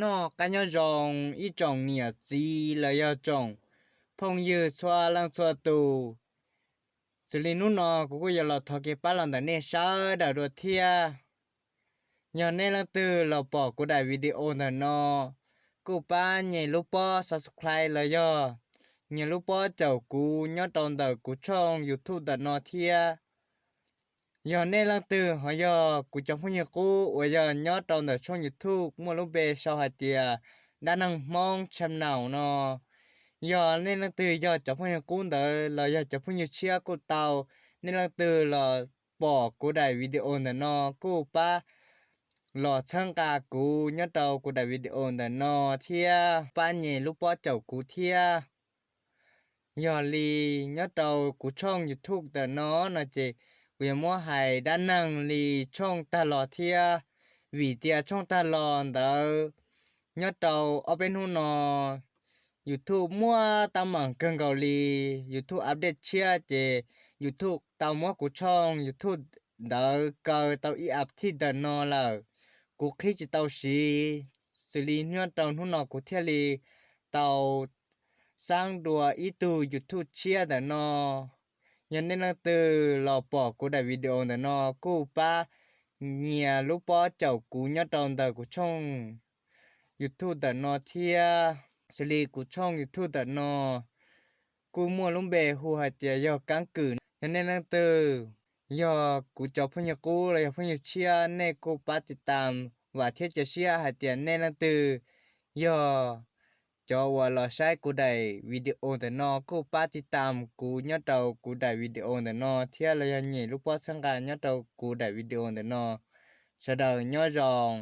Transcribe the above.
Noj qab nyob zoo ib tsoom niam txiv los yog tsoom phooj ywg txhua leej txhua tus. Xws li hnub no kuv kuj yuav los thov kev pab los ntawm nej sawv daws dua thiab. Yog nej leej twg los pom kuv daim video ntawm no, kuj pab nyem lub pob subscribe los yog nyem lub pob caum kuv nyob rau ntawm kuv tshooj YouTube ntawm no thiab. Yog nej leej twg ho yog kuv cov phooj ywg qub uas yog nyob rau ntawm tshooj YouTube muaj lub npe sau hais tias Dab Neeg Hmoob channel no, yog nej leej twg yog cov phooj ywg qub ntawd los yog cov phooj ywg tshiab kuj tau, nej leej twg los pom kuv daim video ntawm no kuj pab los txhawb nqa kuv nyob rau kuv daim video ntawm no thiab pab nyem lub pob caum kuv thiab. Yog li nyob rau kuv tshooj YouTube ntawm no no ces kuv yuav muab hais dab neeg li tshooj tag los thiab, vim tias tshooj tag los ntawd nyob rau ob peb hnub no YouTube muaj teeb meem kawg nkaus li. YouTube update tshiab ces YouTube tau muab kuv tshooj YouTube ntawd kaw tau ib as thiv ntawm no lawm, kuv qhib tsis tau siv. Xws li nyob rau hnub no kuv thiaj li tau xab dua ib tug YouTube tshiab ntawm no. Yog nej leej twg los pom kuv daim video ntawm no kuj pab nyias lub pob caum kuv nyob rau ntawm kuv tshooj YouTube ntawm no thiab. Xws li kuv tshooj YouTube ntawm no kuj muaj lub npe hu hais tias yog Kaab Kwm. Yog nej leej twg yog kuv cov phooj ywg qub los yog phooj ywg tshiab, nej kuj pab tiv tam, vam thiab cia siab hais tias nej leej twg yog cov uas los saib kuv daim video ntawm no kuj pab tiv tam kuv nyob rau kuv daim video ntawm no thiab los yog nyem lub pob txhawb nqa nyob rau kuv daim video ntawm no. Sawv daws nyob zoo.